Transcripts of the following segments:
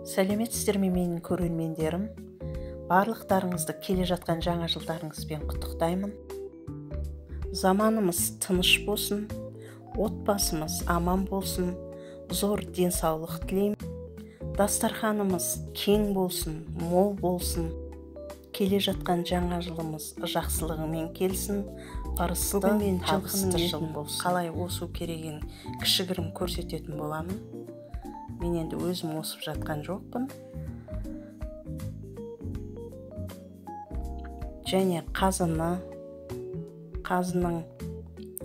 Сәлеметсіздер ме, менің көрермендерім? Барлықтарыңызды келе жатқан жаңа жылдарыңызбен құттықтаймын. Заманымыз тыныш болсын, отбасымыз аман болсын, зор денсаулық тілеймін. Дастарханымыз кең болсын, мол болсын. Келе жатқан жаңа жылымыз жақсылығымен келсін, ырысты мен табысты жыл болсын. Қалай осу керегін кішігірім көрсететін боламын. Мен енді өзім осып жатқан жоқпын. Және қазының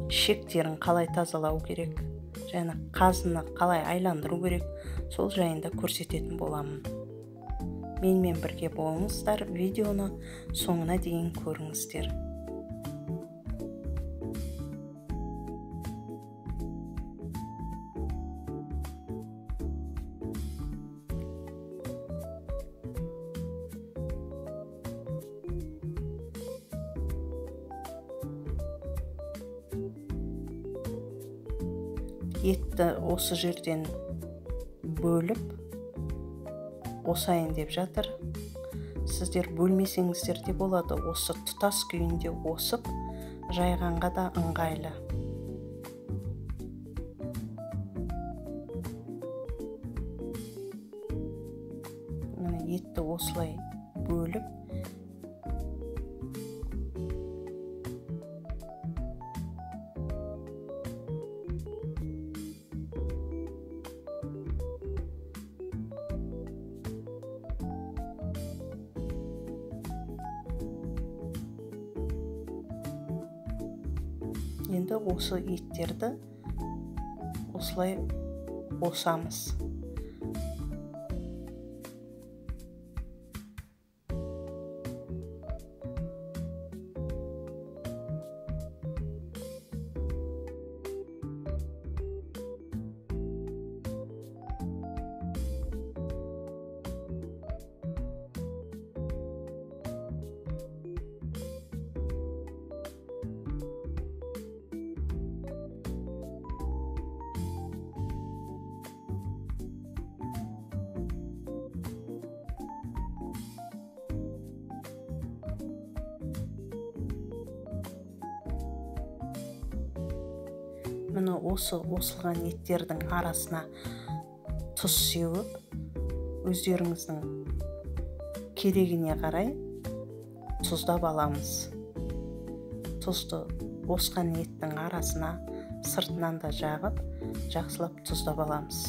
шектерін қалай тазалау керек, және қазыны қалай айландыру керек, сол жайында көрсететін боламын. Менімен бірге болыңыздар, видеоны соңына дейін көріңіздер. Етті осы жерден бөліп осайын деп жатыр. Сіздер бөлмесеңіздер де болады, осы тұтас күйінде осып жайғанға да ыңғайлы. Міне, етті осылай бөліп енді осы еттерді осылай осамыз. Міне, осы осылған еттердің арасына тұз сеуіп, өздеріңіздің керегіне қарай тұздап аламыз. Тұзды осқан еттің арасына сыртынан да жағып, жақсылап тұздап аламыз.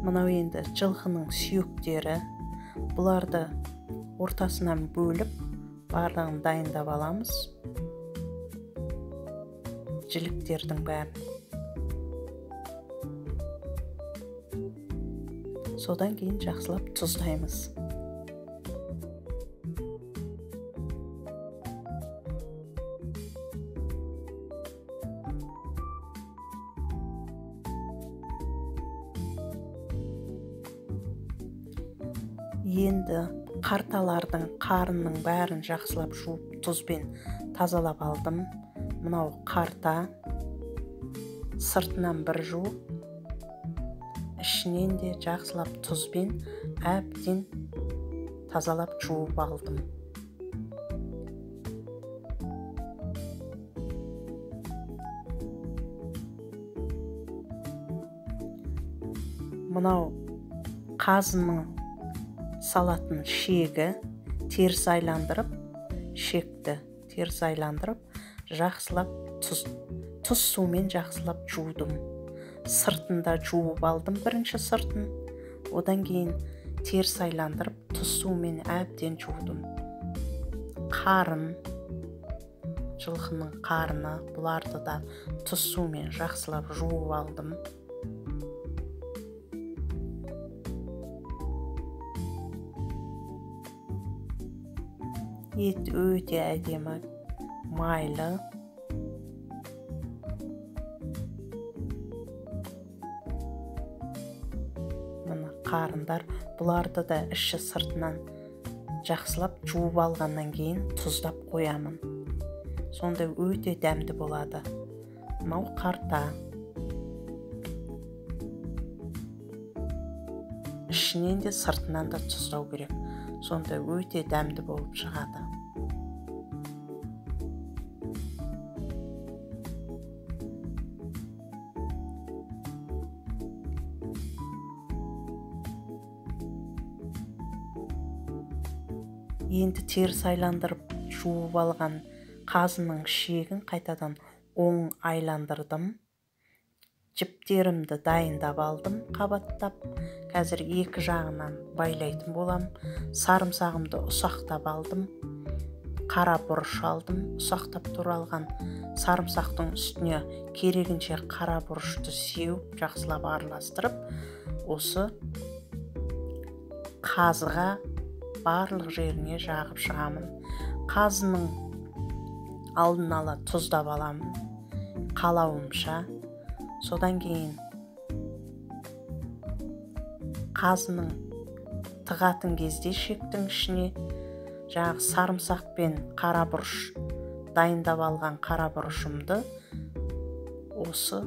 Мынау енді жылқының сүйектері. Бұларды ортасынан бөліп, барлығын дайындап аламыз. Жіліктердің бәрін. Содан кейін жақсылап тұздаймыз. Енді қарталардың қарнының бәрін жақсылап жуып, тұзбен тазалап алдым. Мынау қарта, сыртынан бір жуып, Ішінен де жақсылап тұзбен әбден тазалап жуып алдым. Мынау қазының салатын шегі, теріс айландырып, шекті теріс айландырып, жақсылап тұз сумен жақсылап жудым. Сыртында жуып алдым бірінші сыртын, одан кейін теріс айландырып тұз сумен әбден жудым. Қарын, жылқының қарыны, бұларды да тұз сумен жақсылап жуып алдым. Ет өте әдемі, майлы. Мына қарындар, бұларды да іші сыртынан жақсылап жуып алғаннан кейін тұздап қоямын. Сонда өте дәмді болады. Мынау қарта. Ішінен де сыртынан да тұздау керек. Сонда өте дәмді болып шығады. Енді теріс айландырып жуып алған қазының шегін қайтадан оң айландырдым. Жіптерімді дайындап алдым қабаттап. Қазір екі жағынан байлайтын болам. Сарымсағымды ұсақтап алдым. Қара бұрыш алдым. Ұсақтап туралған сарымсақтың үстіне керегінше қара бұрышты сеуіп, жақсылап араластырып, осы қазыға барлық жеріне жағып шығамын. Қазының алдын ала тұздап аламын, қалауымша. Содан кейін қазының тығатын кезде шектің ішіне жаңағы сарымсақ пен қара бұрыш, дайындап алған қара бұрышымды осы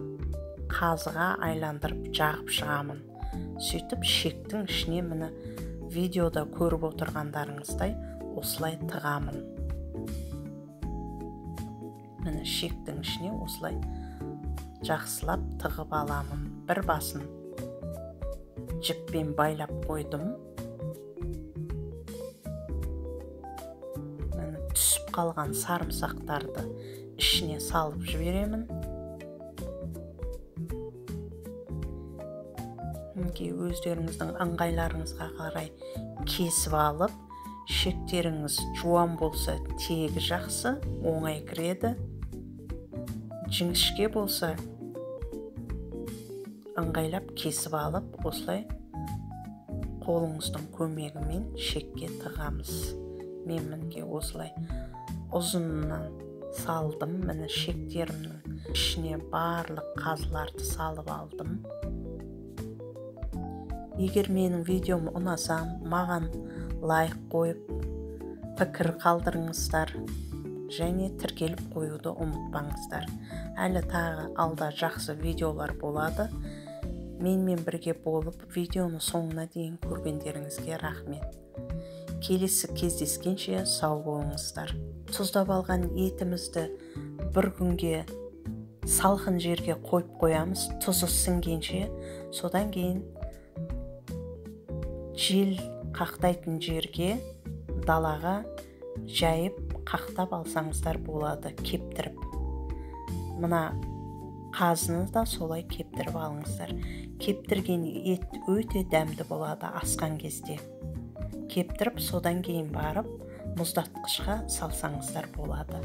қазыға айландырып жағып шығамын. Сөйтіп шектің ішіне міне видеода көріп отырғандарыңыздай осылай тығамын. Міне шектің ішіне осылай жақсылап тығып аламын. Бір басын жіппен байлап қойдым. Міне түсіп қалған сарымсақтарды ішіне салып жіберемін. Мінекей өздеріңіздің ыңғайларыңызға қарай кесіп алып, шектеріңіз жуан болса тегі жақсы, оңай кіреді. Жіңішке болса ыңғайлап кесіп алып, осылай қолыңыздың көмегімен шекке тығамыз. Мен мінекей осылай ұзынынан салдым. Міне шектерімнің ішіне барлық қазыларды салып алдым. Егер менің видеом ұнаса, маған лайк қойып, пікір қалдырыңыздар және тіркеліп қоюды ұмытпаңыздар. Әлі тағы алда жақсы видеолар болады. Менімен бірге болып, видеоны соңына дейін көргендеріңізге рахмет. Келесі кездескенше сау болыңыздар. Тұздап алған етімізді бір күнге салқын жерге қойып қоямыз, тұзы сіңгенше. Содан кейін жел қақтайтын жерге, далаға жайып қақтап алсаңыздар болады, кептіріп. Мына қазыны да солай кептіріп алыңыздар. Кептірген ет өте дәмді болады асқан кезде. Кептіріп, содан кейін барып мұздатқышқа салсаңыздар болады.